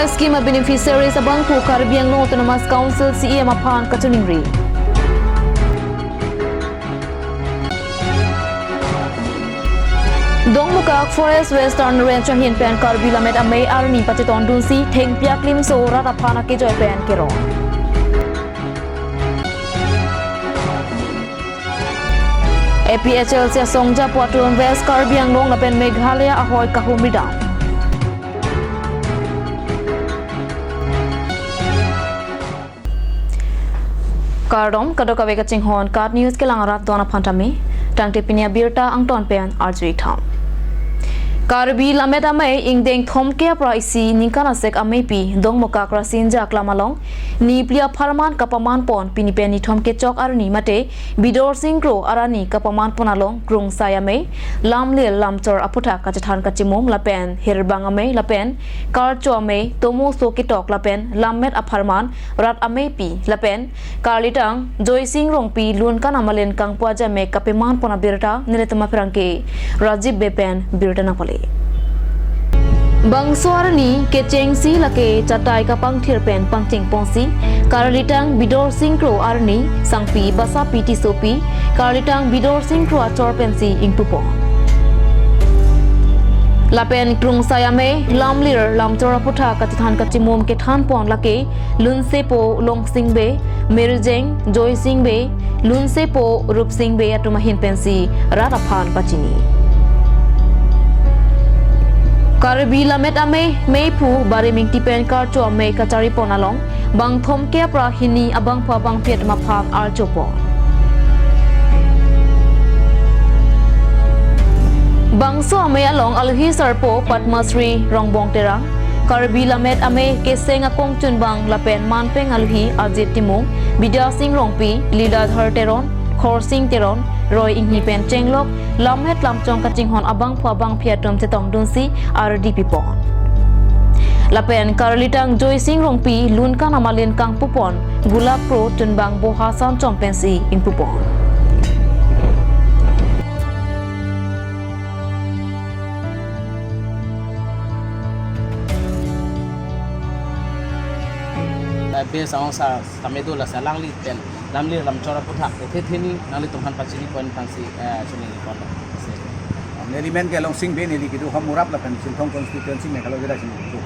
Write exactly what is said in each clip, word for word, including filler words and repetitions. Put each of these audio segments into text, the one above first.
Scheme a beneficiaries abangphu Karbi Anglong Autonomous Council C E M aphan kachiningri. Dongmukak Forest Western Range ahin pen Karbi Lammet Amei arni pachetongdunsi thengpi aklimso rat aphan akejoi pen kerong. A P H L C asong japo atum West Karbi Anglong lapen Meghalaya ahoi kahumri dam. Kardom, kadokave kachinghon KAT News kelang arat don aphan tame, tangte pini abirta angton pen arju-ik tha. Karbi Lammet Amei ingdeng thomkep ra isi ningkan asek ameipi Dongmukak Rasinja Aklam along niphli apharman kapaman pon pini pen nithom kechok arni mate Bidorsing Kro arni kapaman pon along Krungsai Amei, Lamlir Lamchor aphuthak kachethan kachimum lapen Hirbang Amei lapen Karcho Amei, tomoso ketok lapen lammet apharman rat ameipi lapen Karlitang Joysing Rongpi lunkan amalin kangpu ajame kapeman pon abirta nelitum apherangke Rajib Bey pen birta nangpale. Bangso arni kechengsi lake chatai kapangthir pen pangcheng ponsi Karlitang Bidorsing Kro arni sangpi basapi tisopi Karlitang Bidorsing Kro achor pensi ingpu pon. Lapen Krungsai Amei, Lamlir Lamchor aphuthak kachethan kachimum kethan pon lake Lunsepo Longsing Bey, Mirjeng Joysing Bey, Lunsepo Rupsing Bey atum ahin pensi rat aphan pachini. Karbi Lammet Amei meiphu Barim Ingti pen Karcho Amei kachari pon along bang thomkep ra hini abangphu abangphi atum aphan archo pon. Bangso amei along alohi sarpo Padma Shri Rongbong Terang, Karbi Lammet Amei keseng akongchunbang lapen manpeng alohi Ajit Timung, Bidyasing Rongpi, Liladhar Teron, Khorsing Teron, Roy Inghi pen chenglok lammet lamchong kachinghon abangphu abangphi atum chetongdunsi ardi pipon. Lapen Karlitang Joysing Rongpi lunkan amalin kangpu pon Gulap Kro chunbang Boha Sanchom pensi ingpu pon. Bey asong sa tamedo la sa Lamlir pen Lamlir Lamchor aphuthak kethe theni nanglitum aphan pachini pon pensi, eh, chini pon. Neli men ke Longsing Bey, neli kedo Hamorap lapen Chinthong constituency Meghalaya kedo chini kedo.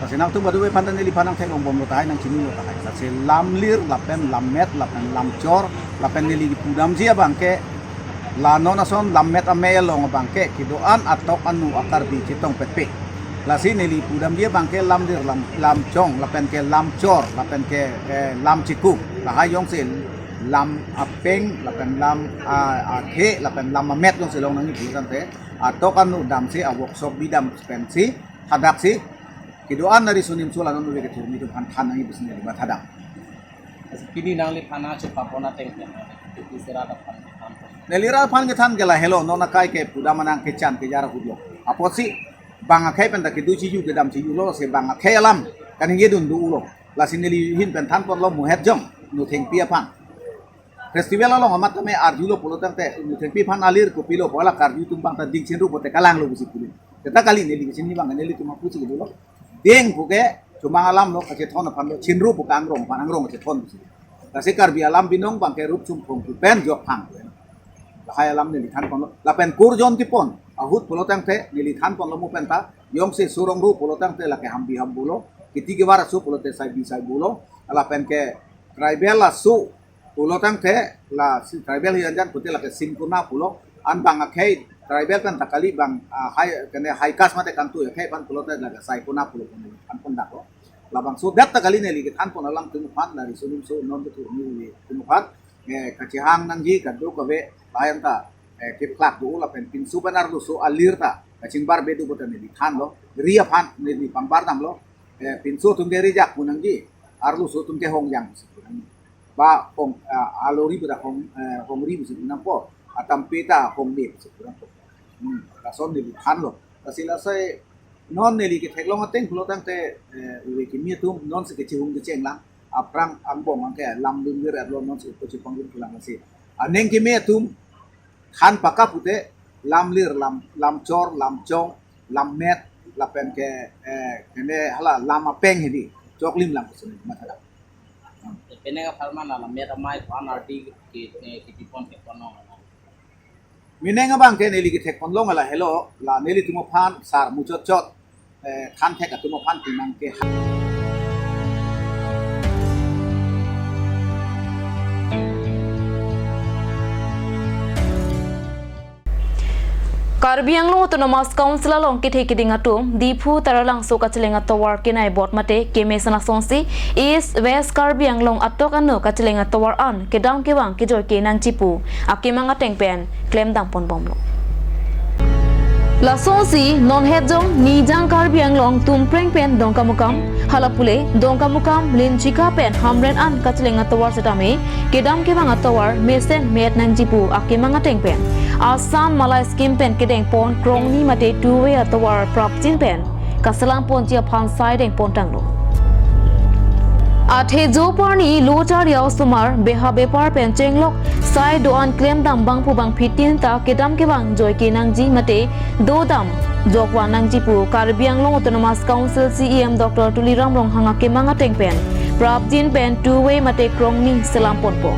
Lasi nangtum baduve aphan ta neliphan nangtheklong bomlo tahai, nangchinilo tahai. Lasi Lamlir lapen Lammet lapen Lamchor lapen neli pudamji abangke la non ason Lammet Amei along abangke kedo-an atok anu a-Karbi chetongpetpe. Lasi neli pudamji abangke Lamlir Lam, Lamchong lapen ke Lamchor lapen ke, eh, Lamchiku. Lahai jongsi lam apeng lapen lam, ah, akhe lapen lam amet jongsi long nangji pu tangte atok anu damsi a-workshop bidam pensi hadaksi kedo-an nari sunim sula non ule kethurmi atum aphan than nangji pusi neli mathadam. Pini nangliphan achepapon ateng pen, pini sera dapat. Neli rat aphan kethan ke lahelo, non akai ke pudam anang kechan kejar ahutlo. Apotsi bang akhei pen ta kedo chiju kedam chijulo, si bang akhei alam kaningje dun do-ulo. Lasi neli ahin pen than ponlo muhet jong, Nuthengpi aphan. Festival along amat tame arjulo pulo tangte, Nuthengpi aphan alir kopilo, bola karju atum bang ta ding chinru pote kalanglo pusi pulo. Teta kali neli kachiniji abang, nelitum aphusi kedo lo. Ding puke chomang alamlo, kachethon aphanlo, chinru puke angrong aphan, angrong kachethon pusi. Lasi Karbi alam binong abangke rup sum phong tu pen jok phang. Lahai alam neli than ponlo. Lapen kurjon tipon ahut pulo tangte neli than ponlo mo penta. Jongsi surong ru pulo tangte lake hambi hambulo. Kiti kevar aso pulote saibi saibulo. Lapen ke tribal aso pulo tangte lasi tribal hianjan pute lake singkona pulo. An bang akhei tribal pen ta kali bang, ah, high, kene high caste mate kangtui akhei aphan pulote lake saikona pulo pon an pon dako. Labangso dak ta kali neli kethan pon alam atum aphan, nari sunim so non kethurmi atum aphan. Eh, kachehang nangji kadokave layan ta, eh, keplak do lapen pinso pen arloso alir ta kachingbar bedu puta neli thanlo, ri aphan neli pangbar damlo, eh, pinso atum ke rijak pu nangji, arloso atum ke hongjang pusi pu nangji. Ba hong, ah, alori puta hong, eh, hongri pusi pu nangpo, atampe ta hongle pusi pu nangpo. Hmm, lason neli thanlo. Lasi lasai non neli ketheklong ateng pulo tangte, eh, ove kimi atum nonsi kechihung kecheng lang. Aphrang angbong angke lam lun lir atlo nonsi upo chipang lir pulang lasi. Aneng kimi atum than paka pute Lamlir, Lam, Lamchor, Lamchong, Lammet, Lapen ke, eh, kene hala lam apeng hedi, choklim lam kesini, mathadam. Pene ka pharman la met amei phan ardi ki, eh, ki pipon ke kono. Mineng abang ke neli kethek ponlong la helo, la nelitum aphan sar muchot chot, eh, than thek atum aphan pinang ke. Karbi Anglong Autonomous Council along kethe keding atum, Diphu Taralangso kacheleng atovar kenai bot mate kemesen asonsi, East West Karbi Anglong atok ano kacheleng atovar an kedam kevang kejoi kenangji pu akemang ateng pen klemdam ponbomlo. Lasonsi non hetjong Nijang Karbi Anglong Tumpreng pen Dongkamukam, halapule Dongkamukam, Linchika pen Hamren an kacheleng atovar setame kedam kevang atovar mesen me-et nangji pu akemang ateng pen Assam Malai scheme pen kedeng pon krongni mate two-way atovar prapjin pen kaselam ponji aphan sai deng pontanglo. Athe joparni lochar yaw osomar beha bepar pen chenglok sai do-an klemdam bangphu bangphi tin ta kedam kevang joi kenangji mate dodam jokvan nangji pu Karbi Anglong Autonomous Council C E M Doctor Tuliram Ronghang akemang ateng pen prapjin pen two-way mate krongni selam ponpo.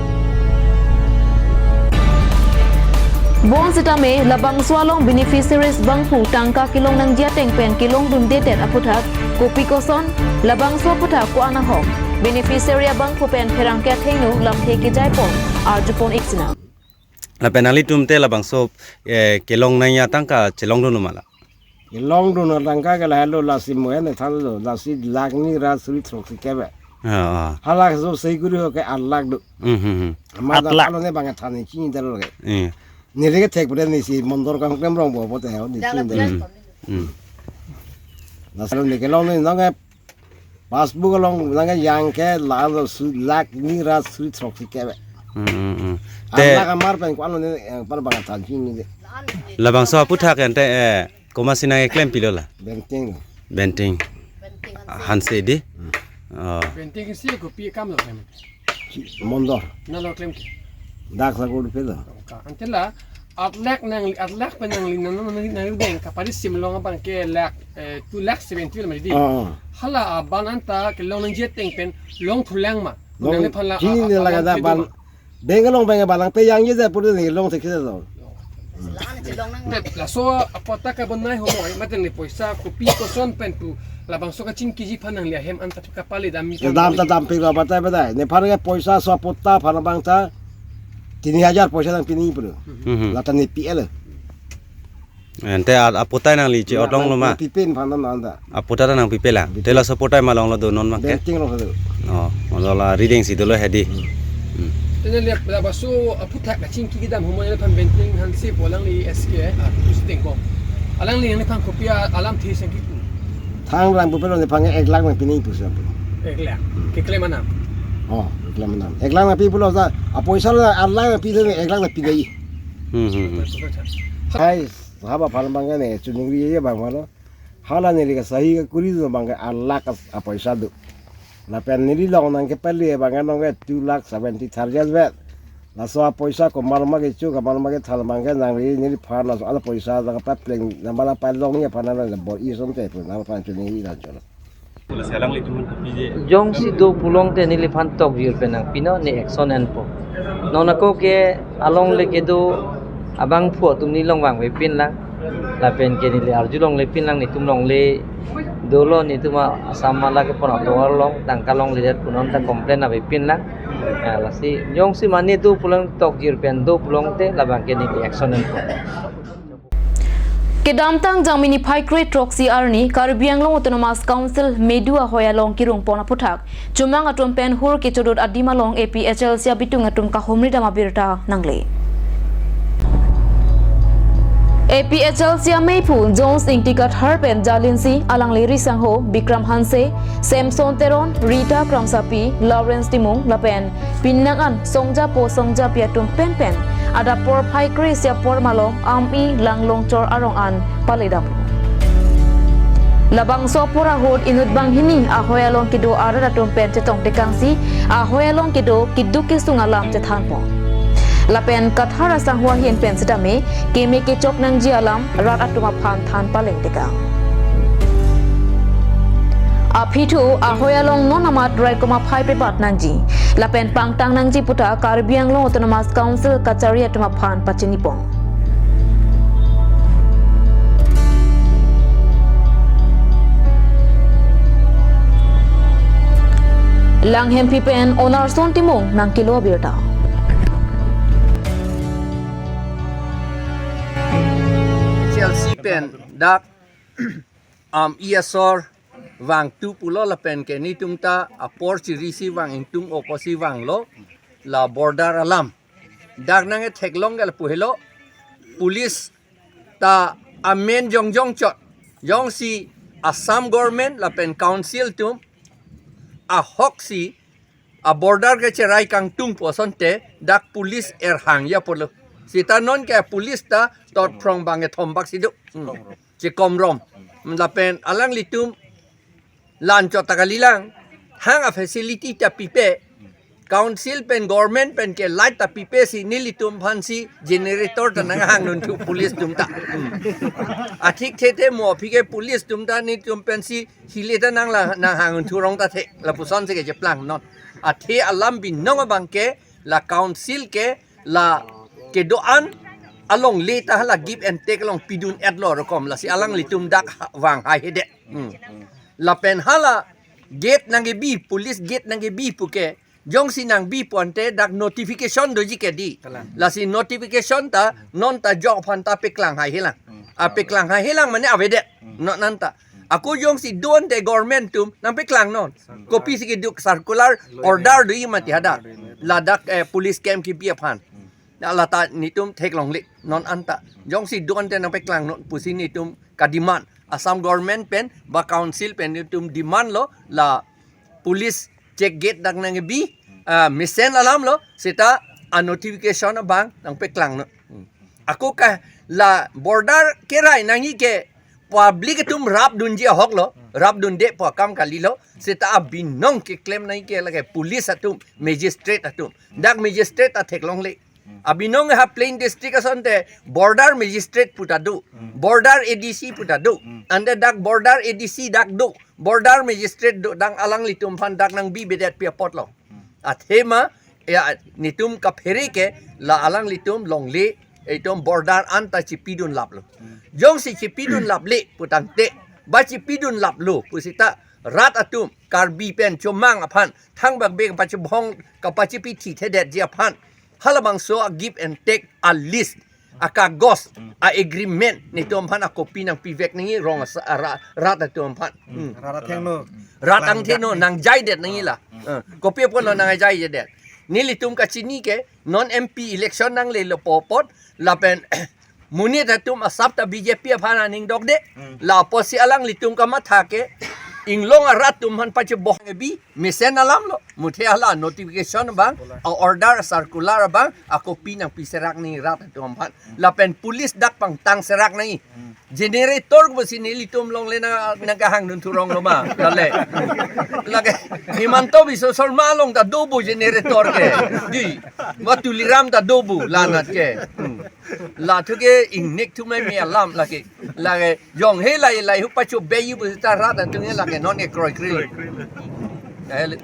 Bonsitame labangso along beneficiaries bangphu tangka kelong nangji ateng pen kelongdundedet aphuthak kopi koson, labangso aphuthak ko-an ahok beneficiary abangphu pen pherangke athengno lamthe kejai pon arjupon ik sinang. Lapen nanglitum te labangso, eh, kelong nangji atangka chelongdun ma la? Kelongdun atangka ke lahelo, lasi mo-en thanlo, lasi lakh ni ra suri throksi kebe. Ah, ah. Halak so sei guri ho ke aat lakh do. Hmm, hmm, hmm. Amar aat lakh. Dapalo ne bang than ni chini dalo ke. Eh. Neli kethek pura nisi mondol kam klem rong bo bo te ho ni chini dalo. Hmm. Hmm. Lasi lo ne kelong ne nang ke passbook along nang ke yang ke lahelo su lakh ni ra suri throksi kebe. Hmm, hmm, hmm. Te aat lakh amar pen ko alo ne, eh, par bang than chini de. Labangso aphuthak ente, eh, komatsi nangkeklempi lo la? Benting. Benting. Benting Hanse. Hanse di? Hmm. Oh. Benting si kopi akam lo klem? Mondol. Nalo klem ke? Dak sa ko pe lo. Ka, ante la, aat lakh nang, aat lakh pen nangli, nang, nang, nang, nang deng kapari sim long abang ke lakh, eh, two lakh seventy ma di. Oh, oh. Hala aban anta kelong nangji ateng pen longthulang ma? Long, nangliphan la, chini a, a, ne laga alam da thedo ban ma? Bank along bank balang pe yang ye ja pura ni long thek se lo. Laso apatta kabonai ho moi, mate ne poisa kopi koson pen pu labangso kachingkiji aphan nangli ahem anta kapali dam mi. Dam ta dampik lo apatta bedai. Nephan ke poisa so apatta aphan abang ta tini hajar poisa nangpi nangji pura. Hmm, hmm. Lata ne P L. Ente a, apatta nangli che-otong lo ma? Pipe aphan nang anta. Apatta ta nangpipe la? Pipe. Te laso apatta ma longlo do non ma ke? Benting lo do. Oh, mo la reading si dolo hedi. Hmm. Hmm. Te ne liap labangso aphuthak kachingki kedam ho mo nephan Benting Hanse pu alangli S K, ah, posting ko. Alangli nephan kopi alamthe sengki pu? Thangrang pu pelo nephan ek lakh nangpi nangji pu sa pu. Ek lakh. Hmm. Keklem anam? Oh, keklem anam. Ek lakh nangpi pulo sa, apoisa lo aat lakh nangpi, ek lakh nangpi nangji. Hmm, hmm, hmm. Hai, sahaba aphan abang ke ne, chuningri ye abang aphan lo. Hala neli kasahi kekuri do abang ke aat lakh as-, apoisa do. Lapen neli long nangkepali abang ke nong ke two lakh seventy thousand vet. Laso apoisa komat ma kecho, komat ma kethan abang ke nangli neliphan laso apoisa nangpapleng, nangpala palong ni aphan nang bor-i asonte pu nangphan chuningri dan cholo. Jongsi do pulote te neliphan tokjir pen nangpi non, ne action enpo. Non ako ke alongle kedo abangphu atum ne longvangve pinlang. Lapen ke neli arjulongle pinlang, netum longle dolo, netum a Assam Mala kepon atovar along tangka longledet pu non ta complain ave pinlang. Ah, lasi jongsi mane do pulote, tokjir pen do pulote labang ke neli action enpo. Kedamtang Jangmi niphai kre throksi arni Karbi Anglong Autonomous Council Medu ahoi along kirung pon aphuthak chomang atum pen hur kechodot adim along A P H L C abitung atum kahumri dam abirta nangle. A P H L C ameiphu Jones Ingti Kathar pen jalinsi alangli risangho Bikram Hanse, Samson Teron, Rita Kramsapi, Lawrence Timung lapen pinnang an songjapo songjapi atum penpen adap porphai kre isi apor malom Ami Langlongchor arong an paledam. Labangso apor ahut inut banghini ahoi along kedo arat atum pen chetong tekangsi ahoi along kedo keduk kesung alam chethanpon. Lapen Kathar asangho ahin pen setame keme kechok nangji alam rat atum aphan than paleng tekang. Aphi thu ahoi along non amat raikom aphai pebat nangji lapen pangtang nangji puta Karbi Anglong Autonomous Council kachari atum aphan pachinipon. Langhempi pen Onarson Timung nangkelo abirta. Chelsea pen dak am, e asor vangtu pulo lapen ke netum ta apor chirisi vang ingtung okosi vanglo la border alam. Dak nangketheklong ke lapu helo, police ta amen jongjong chot. Jongsi Assam government lapen council atum ahoksi a border ke cherai kangtung pu asonte dak police erhang ya pulo. Sita non ke police ta tot phrong bang kethom bak si do. Hmm. Chekomrom. Lapen alanglitum la-an chot ta kalilang, hang a facility ta pipe, council pen government pen ke light ta pipe si nelitum aphan si generator ta nanghang nun thu police atum ta. Hmm. Athik thethe mo aphi ke police atum ta netum pen si hile ta nang la nanghang nun thu rong ta the, lapuson si kecheplang non. Athe alam binong abang ke la council ke la kedo-an alongle ta hala give and take along pidun-etlo rokom, lasi alanglitum dak ha-, vang haihedet. Hmm. Lapen hala gate nangkebi, police gate nangkebi puke, jongsi nangbi pu ante dak notification doji ke di. Kalang. Lasi notification ta non ta jok aphan ta peklang haihelang. Hmm. A peklang haihelang mane avedet. Hmm. Non anta. Ako jongsi do ante government atum nangpeklang non. Circular. Kopisi keduk circular order do-i mati hadak. Ladak, eh, police camp kebi aphan. Hmm. Na lata netum theklongle non anta. Jongsi do ante nangpeklang non pusi netum kademand. Assam government pen ba council pen netum demandlo la police check gate dak nangkebi, ah, mesen alamlo seta a notification abang nangpeklang non. Hmm. Ako ke la border kerai nangji ke public atum rapdunji ahoklo, rapdunde pu akam kalilo, seta abinong keklem nangji ke lake police atum, magistrate atum. Dak magistrate ta theklongle. Abinong ha plain district asonte border magistrate pu ta do, border A D C pu ta do. Ante dak border A D C dak do, border magistrate do, dak alanglitum aphan dak nangbibedet pi apotlo. Athema, ya, netum kaphere ke la alanglitum longle, itum border anta chipidun laplo. Jongsi chipidun laple pu tangte, ba chipidun laplo pu seta rat atum Karbi pen chomang aphan thangbak be kapachibhong, kapachipi thithedetji aphan halabangso a give and take a list, a kagos, a agreement netum aphan a copy nangpivek nangji rong asa-, a ra-, rat atum aphan. Hmm. Rat angthengno. Rat angthengno nangjaidet nangji la. Hmm. Eh, kopi apotlo nangjaidet. Nelitum kachini ke non M P election nanglelo pu apot lapen monit atum asap ta B J P aphan aning dokde. Hmm. Lapusi alanglitum kamatha ke inglong arat atum aphan pachibohang bi mesen alamlo. Muthe hala notification abang, a order, circular abang, a copy nangpiserak nangji rat atum aphan. Lapen police dak pangtangserak nangji. Generator pusi nelitum longle na, nangkehang dun thurong lo ma, lale. Lake, Himanta Biswa Sarma along ta do bo generator ke. Di, ba Tuliram ta do bo, la-anat ke. Hmm. La thu ke ingnek thu mai mi alam lake. Lake, jong he lai lai hu pacho be yu bu ta rat atum ke lake non ke kroikre. Eh, le.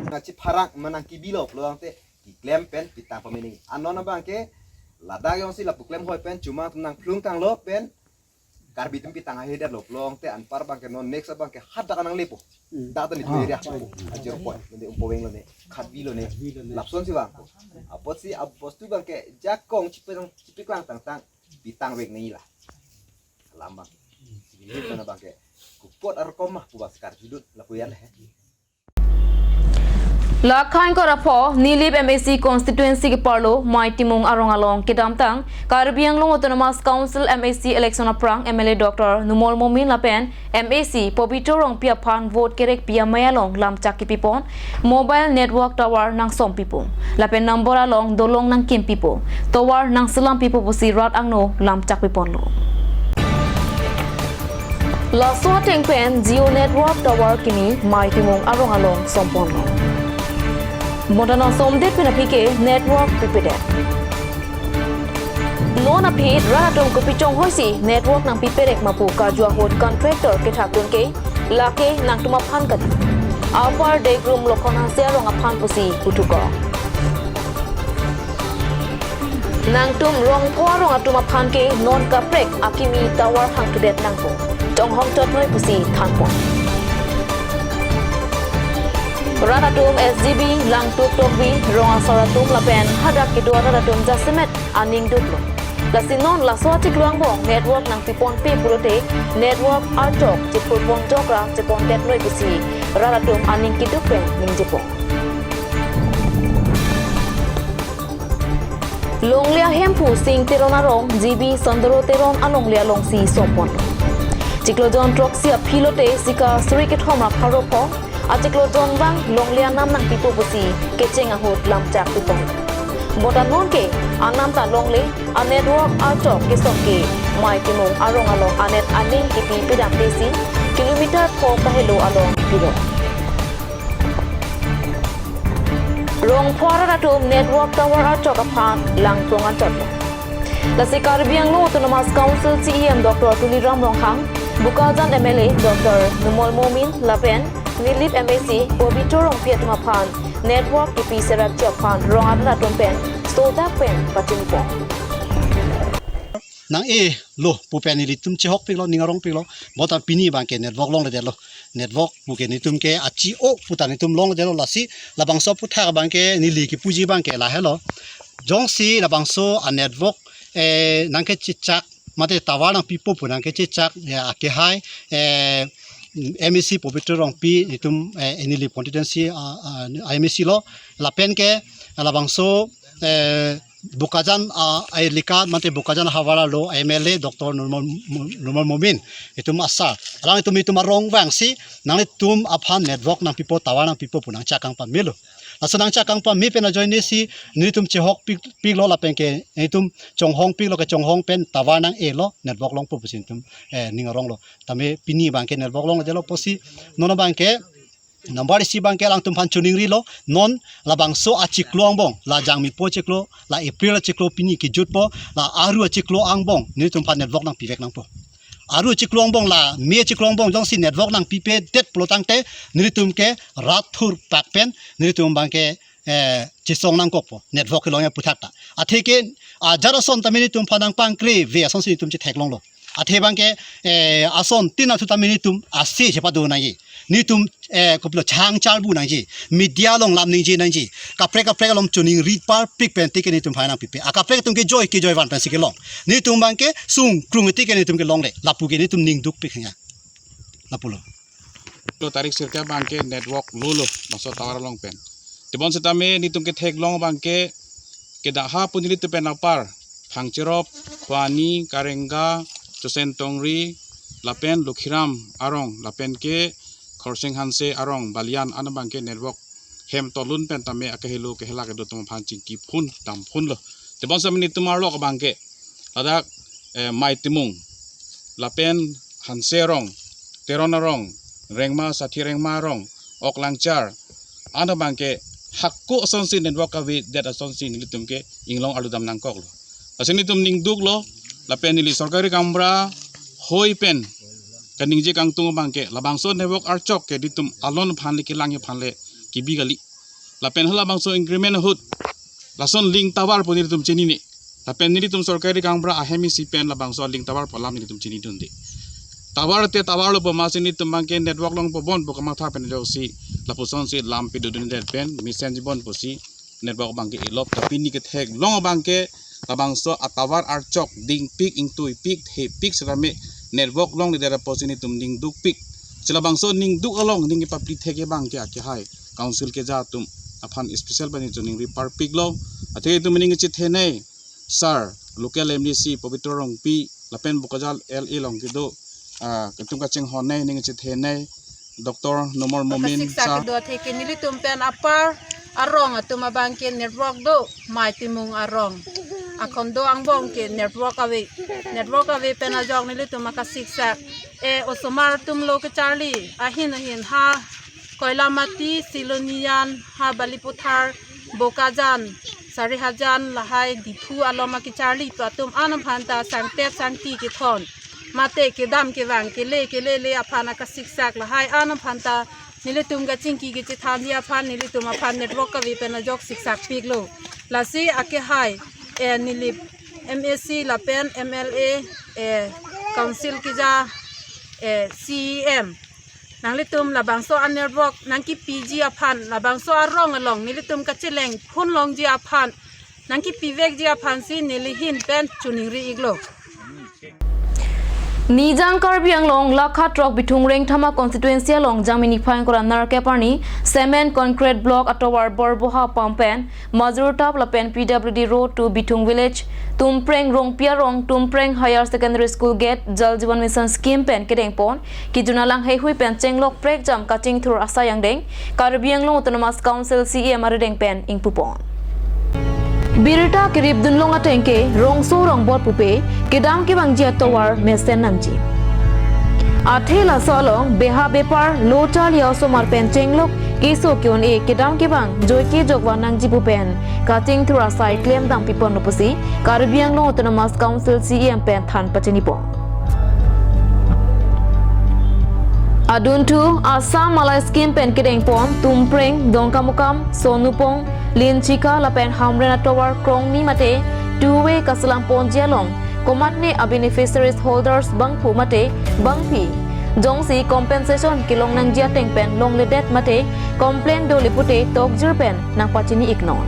Nangchipharang ma nangkebilo pulo tangte keklem pen pitang pamene. Anon abang ke ladak jongsi lapu klem hoi pen chomang atum nangphlung tanglo pen Karbi atum pitang haihedet lo pulo tangte anpar abang ke non next abang ke hadak nanglepo. Hmm. Dak ta ni Ah, area. Point. Ajor point. Lone Umpoveng lone. Khatbi lone. Khatbi lone. Lapson si abang. Apotsi abostu abang ke jakong chipiklang, chipiklang tangtang pitang vek nangji la. Alam abang. Ini pen abang ke kupot arkom ma pu bas Karbi dun lapu ya le. La khain kora pho, Nilip M A C constituency keparlo, Mei Timung arong along kedamtang Karbi Anglong Autonomous Council M A C election aphrang M L A Doctor Numal Momin lapen M A C Pobitro Rongpi aphan vote kerekpi amei along lamchak kepipon, mobile network tower nangsom pipo. Lapen number along dolong nangkim pipo. Tower nangselam pipo pusi rat angno lamchak piponlo. Laso ateng pen Jio network tower kimi Mei Timung arong along somponlo. Bonta nangsom det pen aphi ke network pipedet. Non aphi rat atum kopi chonghoi si network nangpiperek ma pu karju ahut contractor kethak dun ke Lake nangtum aphan kali. Upper Degrum Lokhon Hanse arong aphan pusi puthukok. Nangtum rong pho arong atum aphan ke non kaprek akimi tower hangthudet nangpo. Chonghong chotnoi pusi thanpon. Rat atum S G B Langtuk Tokbi rong asor atum lapen hadak kedo arat atum jasemet aning duklo. Lasi non laso achiklo angbong network nangpiponpe pulote network archok chephurpon jokra chepondetnoi pusi rat atum aning keduk pen ningjepo. Longle ahemphu Sing Teron arong G B Sondoro Teron alongle alongsi sompon. Chiklo jon throksi aphi lote sika suri kethom ra pharo pho achiklo jon vang longle anam nangpipo pusi kecheng ahut lamchak pipon. Bonta nonke anam ta longle, a network archok kesom ke Mei Timung arong along anet aning kipi pedam tesi kilometer pho kahelo along pilo. Rong pho arat atum network tower archok aphan langpong anchotlo. Lasi Karbi Anglong Autonomous Council C E M Doctor Tuliram Ronghang, Bokajan M L A Doctor Numal Momin lapen Nilip M A C Pobitro Rongpi atum aphan network kipi serak chok aphan rong arat atum pen sodak pen pachinipo. Nang-e lo pu pen nelitum chehokpiklo, ning arongpiklo. Bonta pini abangke network longledetlo. Network puke nelitum ke achi-o puta nelitum longledetlo, lasi labangso aputhak abangke neli kipuji abangke lahelo. Jongsi labangso a network, eh, nangkechechak mate tower nangpipo pu nangkechechak, ya, akehai, eh, M A C Pobitro Rongpi nelitum, eh, Nilip constituency, ah, ah, M A C lo. Lapen ke labangso, eh, Bokajan, ah, elika mate Bokajan havar arlo M L A Doctor Numal, Numal Momin itum asar. Alanglitum itum arong vangsi nanglitum aphan network nangpipo, tower nangpipo pu nangchekang pamelo. Laso nangchekang pame pen ajoinesi nelitum chehokpik, piklo lapen ke nelitum chonghongpiklo, kechonghong pen tower nang-elo, network longpo pusi nelitum, eh, ning aronglo. Tame pini abangke network longledetlo pusi non abangke number isi abangke alangtum aphan choningrilo, non labangso achiklo angbong, la Jangmipo achiklo, la April achiklo pini kejutpo, la Aru achiklo angbong nelitum aphan network nangpivek nangpo. Aru achiklo angbong, la May achiklo angbong jongsi network nangpipedet pulo tangte nelitum ke rat thurpak pen nelitum abangke, eh, chesong nangkokpo network kelong aputhak ta. Atheke ajat ason tame nelitum aphan nangpangkreve asonsi nelitum chetheklonglo. Athe abangke, eh, asontin athu tame nelitum ase chepado nangji. Nelitum, eh, kopilo chang charbu nangji. Media along lam ningje nangji. Kaprek kaprek along choningri parpik pen tike nelitum aphan nangpipe. Akaprek atum kejoi kejoi van pensi kelong. Nelitum abangke sungkrung tike nelitum kelongle. Lapu ke nelitum ning dukpik hanya. Lapulo. Lo tarik sirkep abangke network lolo, laso tower along pen. Tebon setame nelitum ketheklong abangke kedak ha pu nelitum pen apar Phangcherop, Khwani, Karenga, Chosentongri, lapen Lokhiram arong, lapen ke Khorsing Hanse arong, Balian an abangke network hem tolun pen tame akehelo kehela kedo atum aphan chingki phun, dam phunlo. Tebon setame nelitum arlok abangke ladak, eh, Mei Timung, lapen Hanse arong, Teron arong, Rengma, Sathi Rengma arong, Ok Langchar an abangke hako asonsi network avedet asonsi nelitum ke inglong arlu dam nangkoklo. Lasi nelitum ning duklo, lapen neli sorkari gaonbura hoi pen kaningje kangtung abangke labangso network archok ke nelitum alon aphan le kelang aphan le kebi kali. Lapen halabangso agreement ahut lason link tower pu nelitum chinine. Lapen nelitum sorkari gaonbura ahem isi pen labangso link tower pu alam nelitum chinidunde. Tower te tower lo pu amatsi nelitum abangke network longpo bon pu kamatha pen dosi lapusonsi lam pidodundet pen mesenji bon pusi network abangke elop. Tapi pini ketheklong abangke labangso a tower archok dingpik, ingtuipik, thepik setame network longledet apotsi nelitum ning dukpik. Si labangso ning duk along ning kepapli thek abangke akehai council keja atum aphan special pen choningri parpiklo. Athe itum ning chethenei sir, local M D C Pobitro Rongpi, lapen Bokajan L A along kedo, ah, itum kachinghonnei, ning chethenei Doctor Numal Momin, akasik sa sir kedo atheke nelitum pen apar arong atum abangke network do, Mei Timung arong. Akhondo angbong ke network ave. Network ave pen ajok nelitum akasik sak, eh, osomar atum lo kecharli, ahin ahin ha Koilamati, Silonijan, ha Balipathar, Bokajan, Sarihajan, lahai Diphu along akecharli atum an aphan ta sangtet sangti kethon. mate kedam kevang kele kelele aphan akasiksak lahai an aphan ta nelitum kachingki kachethanji aphan nelitum aphan network kave pen ajok siksak piklo. Lasi akehai, eh, neli M A C lapen M L A, eh, council keja, eh, C E M. Nanglitum labangso an-network nangkipiji aphan, labangso arong along nelitum kacheleng phun longji aphan, nangkipivekji aphansi neli ahin pen choningri iklo. Nijang Karbi Anglong lakha throk Bithung Rengthama constituency along Jangmi niphai ingkoi ra nerkep arni cement concrete block atovar Borboha pam pen Majur Tap lapen P W D Road to Bithung Village, Tumpreng Rongpi arong, Tumpreng Higher Secondary School Gate, Jal Jeevan Mission Scheme pen kedengpon, kejun alang heihui pen chenglok prekjam kachingthur asai angdeng, Karbi Anglong Autonomous Council C E M arideng pen ingpupon. Birta keripdunlong ateng ke rongso rongbot pupe, kedam kevangji atovar mesen nangji. Athe laso along beha bepar lo charli osomar pen chenglok keso ke-un-e kedam kevang joike jokvan nangji pu pen kachingthur asai klemdam piponlo pusi Karbi Anglong Autonomous Council C E M pen than pachinipon. Adunthu Assam Mala Scheme pen kedengpon Tumpreng, Dongkamukam, Sonupong, Linchika lapen Hamren atovar krongni mate two-way kaselam ponji along komatne a-beneficiaries holders bangphu mate bangpi jongsi compensation kelong nangji ateng pen longledet mate complaint dole pute tokjir pen nangpachini iknon.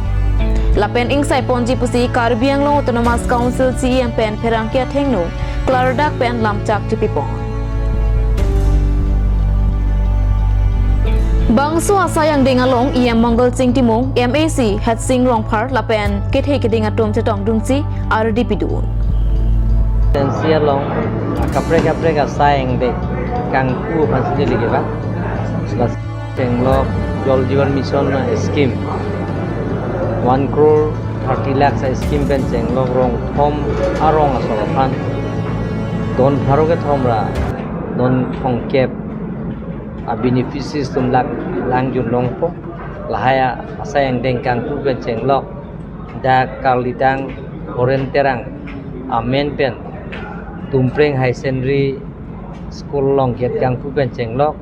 Lapen ingsai ponji pusi Karbi Anglong Autonomous Council C E M pen pherangke athengno klardak pen lamchak chipipon. Bangso asai angdeng along E M Mongalsing Timung, M A C Hersing Rongphar lapen kethe keding atum chetongdunsi ardi pidun. Tensi along kaprek kaprek asai angdeng kangpu aphansi neli kevang. Chenglok Jal Jeevan Mission scheme one crore thirty lakhs a-scheme pen chenglok rongthom arong asor aphan don pharo kethom ra don thomkep a-beneficiaries atum lak langjun longpo. Lahai asai angdeng kangpu pen chenglok dak Karlidang Horen Terang amen pen Tumpreng Higher Secondary School along gate kangpu pen chenglok,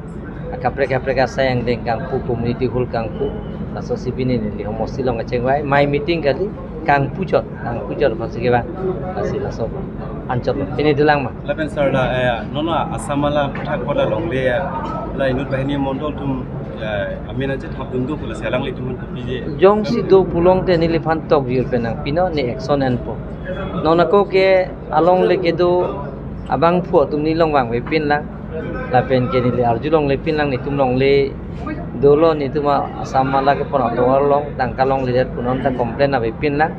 kaprek kaprek asai angdeng kangpu, community hall kangpu, laso si pini neli homosti along kachengvai, mai meeting kali, kangpuchot, kangpuchot aphansi kevang, lasi laso anchot lo. Pini dolang ma. Lapen sir la, eh, non Assam Mala aputhak koda longle, eh, la inut banghini mondol atum, eh, amen anche thapdun do pu lasi alanglitum aphan kopi je. Jongsi do pulote neliphan tokjir pen nangpinon, ne action enpo. Non ako ke alongle kedo abangphu atum nelong vangvepinlang. Lapen ke neli arjulonglepinlang, netum longle dolo, netum Assam Mala kepon atovar along tangka longledet pu non ta complain avepinlang.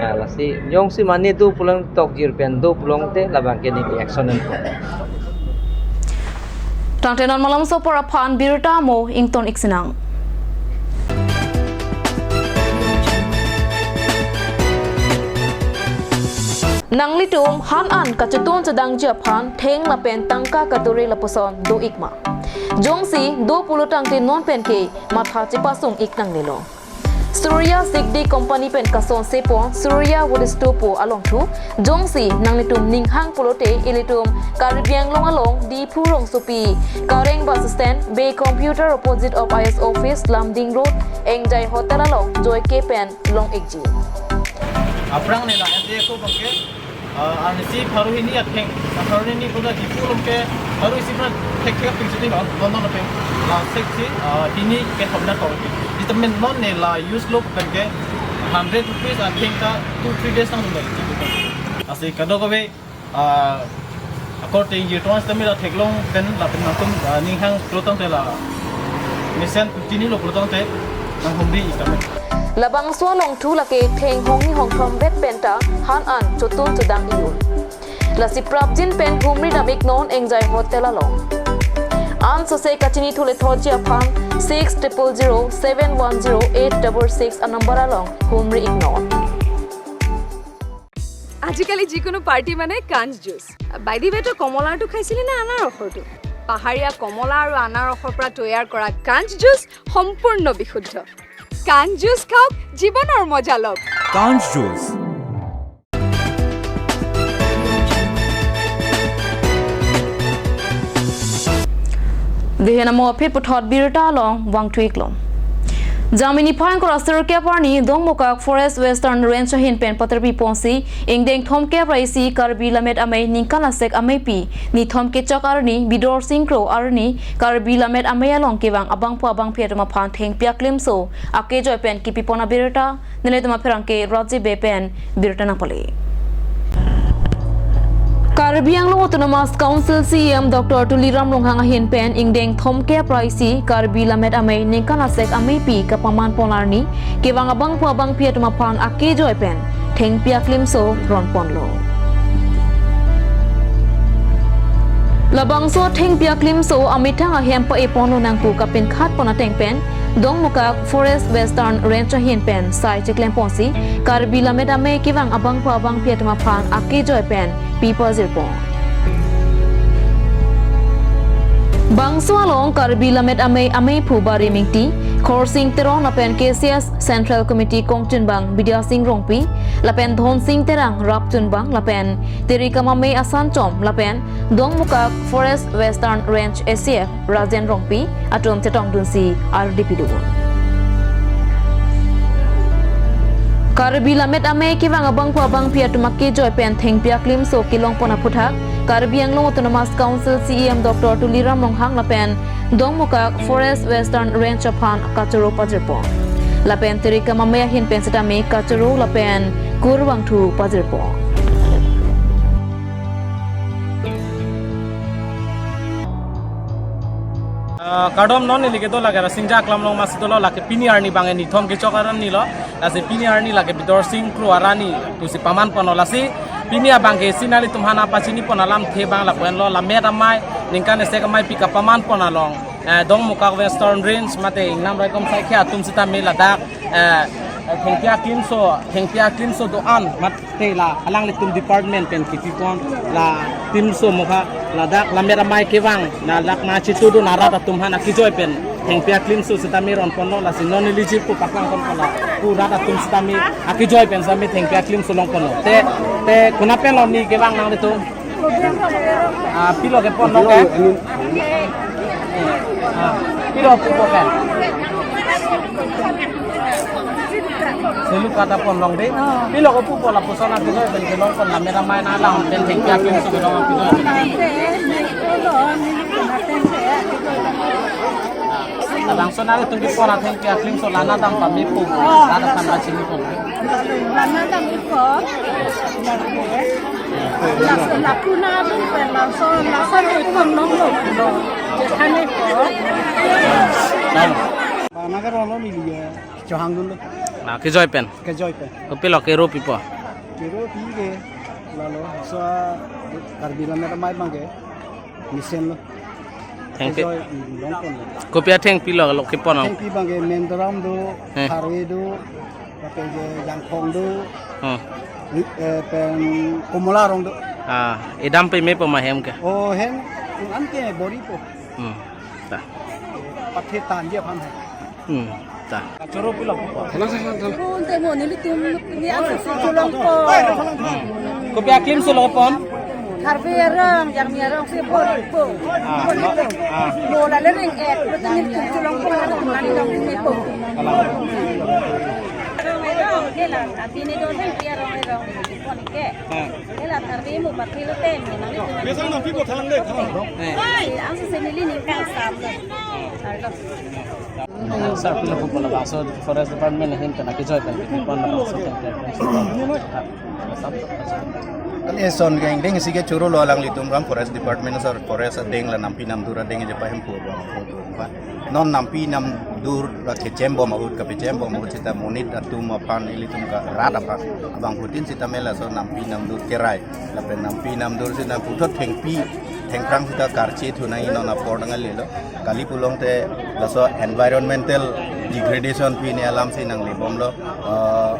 Ah, lasi jongsi mane do pulang tokjir pen do pulote labang ke neli action enpo. Tangte non malomso apor aphan birta mo ington iksinang. Nanglitum han an kachetun chedangji aphan theng lapen tangka katuri lapuson do ikma? Jongsi do pulo tangte non pen ke matha chepasung ik nangnelo. Surya Sigdi Company pen kason sepon Surya Wood Store pu alongthu, jongsi nanglitum ninghang pulote ilitum Karbi Anglong along Diphu rongsopi Kareng bus stand, Bey Computer opposite of I S office, Lumding Road, Engjai Hotel along joike pen long ikji. Aphrang ne la ende ko bangke, ah, arnisi pharo hini atheng, pharo hini koda Diphu along ke pharo isi pran thek thek ping sini non non non atheng la thek si, ah, hini ke thomna kong. Ita men non ne la use lo pen ke hundred rupees atheng ta two three days nang nang. Lasi kadokave, ah, according to trans tamila theklong pen lapen nangtum, ah, ninghang pulo tangte la mesen chinilo pulo tangte nanghumri ik tame. Labangso alongthu lake theng hongni hongthom vet penta han an chotun chodang iyun. Lasi prapjin pen humri dam iknon Engjai Hotel along. An sose kachinithu lethotji aphan six triple zero seven one zero eight double six a-number along humri iknon. আজিকালি যিকোনো পাৰ্টি মানে কাঞ্চ juice. By the ৱে, তই কমলাৰটো খাইছিলি নে আনাৰসৰটো? পাহাৰীয়া কমলা আৰু আনাৰসৰ পৰা তৈয়াৰ কৰা কাঞ্চ জুচ সম্পূৰ্ণ বিশুদ্ধ। কাঞ্চ জুচ খাওক, জীৱনৰ মজা লওক। কাঞ্চ juice. Dehen amo aphi puthot birta along vangthuiklong. Jamini phang kora sirkep arni Dongmukak Forest Western Range ahin pen paterpi ponsi ingdeng thomkep ra isi Karbi Lammet Amei ningkan asek ameipi ni thomkep chok arni Bidorsing Kro arni Karbi Lammet Amei along kevang abangphu abangphi atum aphan thengpi aklimso akejoi pen kipipon abirta nelitum apherangke Rajiv Bey pen birta nangpale. Karbi Anglong Autonomous Council C E M Doctor Tuliram Ronghang ahin pen ingdeng thomkep ra isi Karbi Lammet Amei ningkan asek ameipi kapaman pon arni kevang abangphu abangphi atum aphan akejoi pen thengpi aklimso ron ponlo. Labangso thengpi aklimso amethang ahem pa-e ponlo nangpu kapinkhat pon ateng pen Dongmukak Forest Western Range ahin pen sai chiklem ponsi Karbi Lammet Amei kevang abangphu abangphi atum aphan akejoi pen pi pajir pon. Bangso along Karbi Lammet Amei ameiphu Bari Mingti, Khorsing Teron lapen K C S Central Committee kongchunbang Bidya Sing Rongpi, lapen Dhonsing Terang rapchunbang lapen Terikam Amei asanchom lapen Dongmukak Forest Western Range A C F Rajen Rongpi atum chetongdunsi ardi pidun. Karbi Lammet Amei kevang abangphu abangphi atum akejoi pen thengpi aklimso kelong pon aphuthak Karbi Anglong Autonomous Council C E M Doctor Tuliram Ronghang lapen Dongmukak Forest Western Range aphan kachoro pajir pon. Lapen Terikam Amei ahin pen setame kachoro lapen kur vangthu pajir pon. Ah, kardom, non neli kedo lake Rasinja Aklam along masi dolo, lake pini arni bang ni thomkep chok arni lo, lasi pini arni lake Bidorsing Kro arni pusi paman ponlo, lasi pini abangke si nanglitum aphan pachini pon alamthe abang lapu-an lo, Lammet Amei ningkan asek ameipi kapaman pon along, eh, Dongmukak Western Range mate ingnam raikom saikhia atum setame ladak, eh, thengpi aklimso, thengpi aklimso do-an mate la alanglitum department pen kipi pon, la timso mokha ladak Lammet Amei kevang, na lak na chitudun arat atum aphan akejoi pen thengpi aklimso setame ron ponlo, lasi non neli jirpo paklang pon pon la pu rat atum setame akejoi pen setame thengpi aklimso long ponlo. Te, te konat pen lo ni kevang nanglitum? Ah, pilo kepon lo ke? Ah, pilo pupo ke? Selu kata pon long de. Pilo ko pupo lapuson akejoi pen kelong pon Lammet Amei na lang pen thengpi aklimso kelong akejoi. Labangso nanglitum kepon athengpi aklimso la nadam pame pu. La nadam pame chini pon. La nadam pu. La, la kuna dun pen laso, laso ni pon nong lo. Jethane ko. Bana ka rolo ni liya. Chohang dun lo. Na kejoi pen. Kejoi pen. Kopilo kero pipo. Kero pi ke. Lalo so Karbi Lammet Amei abangke mesen lo. Thengpi. Kejoi, mm, long pon lo. Kopi athengpi lo, lo kepon lo? Thengpi abangke Mendaram do, Eh. Tharve do, lapen ke Jangkhong do, Hmm. eh, pen Komola arong do. Ah, edam pame po ma hem ke? Oh, hem, anke bori po. Hmm. Ta. Pathe tan dia phan hai. Hmm. Ta. Choro pilo pupo. Thalang, thalang, thalang. Pun te mo nelitum ni ang si cholong po. Kopi aklimso lo pon? Tharve arong, Jarmi arong si po po. Ah, no. Ah. Mo la le ring ek, betul nelitum cholong po, nelitum ni po. Kalang. Arong arong, ke la, tapi ni do thengpi arong arong, ni po ni ke. Ah. Ke la Tharve mo pathi lo te, mo nelitum. Biasa nang pipo thalang de, thalang. Eh. Ang si senili ni kang sap. Arlo. Sir, pilo pupo labangso Forest Department ahin pen akejoi pen kepon labangso pen pen pen. Kali eson ke ingdeng isi ke choro lo alanglitum ram Forest Department sir, forest adeng la nampi namdur adeng je pahem pu bang. Non nampi namdur la kechem bom ahut, kapechem bom ahut seta monit atum aphan ilitum ke rat aphan abangphutin seta me laso nampi namdur kerai. Lapen nampi namdur seta puthot thengpi thengphrang seta karche thu nangji non apor dangal lelo. Kali pulote laso environmental degradation pine alam si nangle bomlo. Ah,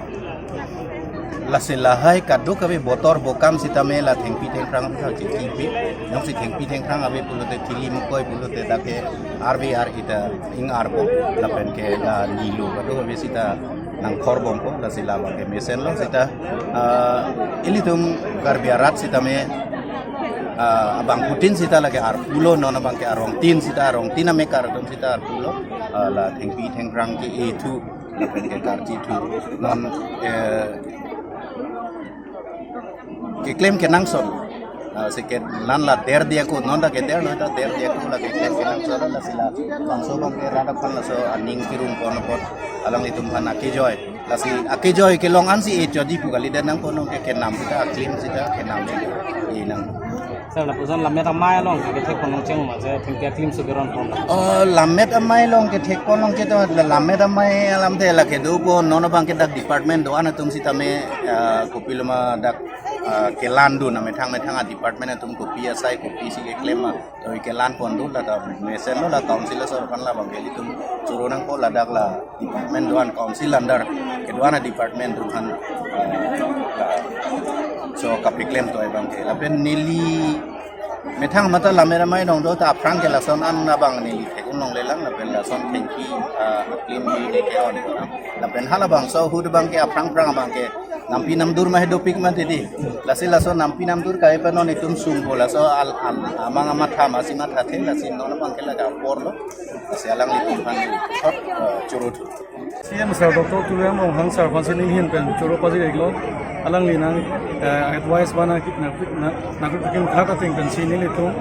lasi lahai kadokave botor bokam sitame la thengpi thengphrang seta chingki pi. Jongsi thengpi thengphrang ave pulote, kili mukoi pulote, dak ke R V R ita ing-ar po. Lapen ke la nilo kadokave seta nangkhor bom po, lasi labang ke mesen lo seta, ah, ilitum Karbi arat sitame Ah, abangphutin sita lake arpulo, non abangke arongtin sita, arongtin amekar atum sita arpulo. Ah, la thengpi thengphrang ke-e thu, lapen ke karchi thu. Non, eh, keklem kenangsot. Ah, si ke non la der dia ko, non ta keder lo ta der dia ko, la keklem kenangsot, lasi labangso abangke rat aphan laso aning kirung pon apot alanglitum aphan akejoi. Lasi akejoi kelong ansi e jodi pu kali, dan nangkok non ke kenam sita, aklim sita kenam sita. E nang. Sir, lapuson Lammet Amei along kethek pon longcheng ma, je thengpi aklim keron pon. Oh, Lammet Amei along kethek pon longcheng to, la Lammet Amei alamthe la kedo ko, non abangke dak department do-an atum sitame, ah, kopiloma dak, ah, kelan do na methang methang a department atum kopi asai kopi si keklem ma. Toi kelan pon do, la ta mesen lo, la council asor aphan labangke ilitum choro nangkok, ladak la department do-an, council under kedo-an a department atum aphan, ah, la so kapaklem toi abangke. Lapen neli methang mata Lammet Amei along do ta aphrang ke lason an abang neli thek-un longlelang, lapen lason thengpi, ah, aklim neli ke-on. Lapen halabangso ahut abangke aphrang phrang abangke nampi namdur ma he dopik mati di. Lasi laso nampi namdur kai pa non itum sungpo, laso al, al, amang amatha masi mathathe, lasi non abangke la apor lo. Lasi alanglitum aphan thot, eh, choro thu. C M sir Doctor Tuliram Ronghang sir aphansi neli ahin pen choro pajir-iklo. Alangli nang, eh, advice bana ki-, na, na, nangkok kekim khat ateng pensi nelitum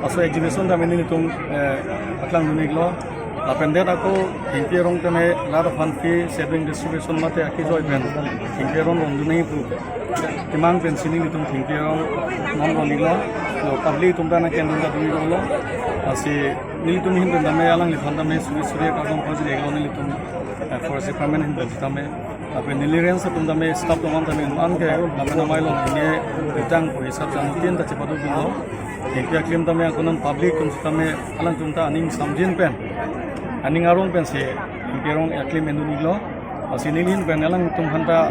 laso exhibition tame nelitum, eh, paklangdun-iklo. Lapen det ako thengpi arong tame rat aphan free saving distribution mate akejoi pen thengpi arong rongdun nangji pu kemang pensi nelitum thengpi arong non rong-iklo. Lo public atum ta nangkendun ta dun-iklo. Lasi nelitum ahin pen tame alangliphan tame suri suri akardom pajir-iklo nelitum, eh, forest department ahin pen tame. Lapen neli range atum tame staff atum tame an ke Lammet Amei along ini ritang po hisap jangtin ta chepaduk-iklo. Thengpi aklim tame ako non public atum tame alangtum ta aning samjin pen, aning arong pensi thengpi arong aklim endun-iklo. Lasi neli ahin pen alangtum aphan ta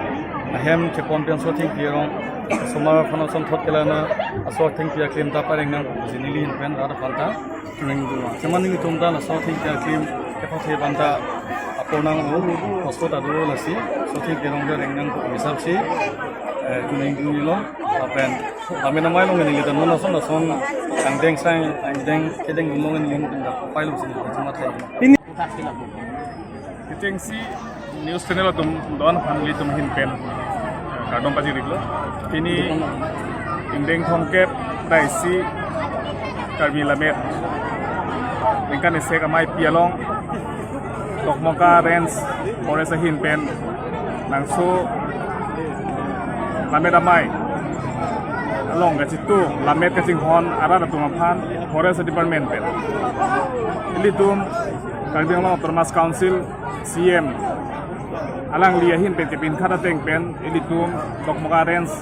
ahem chepon pen so thengpi arong, osomar aphan asonthot kelana, laso thengpi aklim ta pareng nangpo pusi neli ahin pen rat aphan ta ring dua. Seman nelitum ta laso thengpi aklim kepathe aphan ta apor nang-o, oso ta do, lasi laso thengpi arong ta reng nangpo hisap si, eh, tuning tuning lo, lapen Lammet Amei along neli ta non lason lason angdeng sang, angdeng kedeng along neli ta pai lo si, cuma saya. Ketengsi news channel atum do-an aphan nelitum ahin pen, eh, kardom pajir-iklo. Pini ingdeng thomkep ra isi Karbi Lammet ningkan isek ameipi along Dokmoka Range Forest ahin pen nangso Lammet Amei along kachitu lammet kachinghon arat atum aphan Forest Department pen, ilitum Karbi Anglong Autonomous Council C M alangli ahin pen kepinkhar ateng pen ilitum Dokmoka Range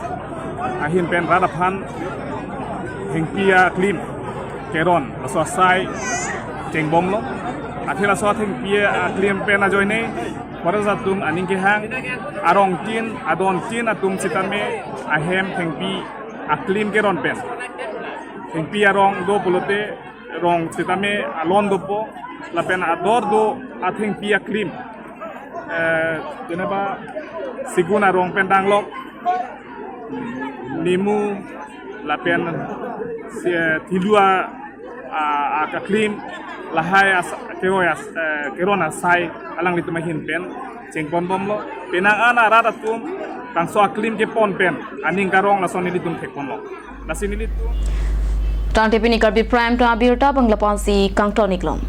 ahin pen rat aphan thengpi aklim keron laso asai chengbomlo. Athe laso thengpi aklim pen ajoine forest atum aning kehang, arongtin adontin atum sitame ahem thengpi aklim keron pen, thengpi arong do pulote rong sitame alon dopo, lapen ador do athengpi aklim, eh, jeneba sigun arong pen danglok, nimu, lapen si, eh, thilu a, a, aklim, lahai as, keroi as, eh, keron asai alanglitum ahin pen chengponbomlo. Penang an arat atum tangso aklim kepon pen aning karong lason nelitum thekponlo. Lasi nelitum. Tangte pini Karbi Prime Time abirta bang lapu-ansi kangton-iklong.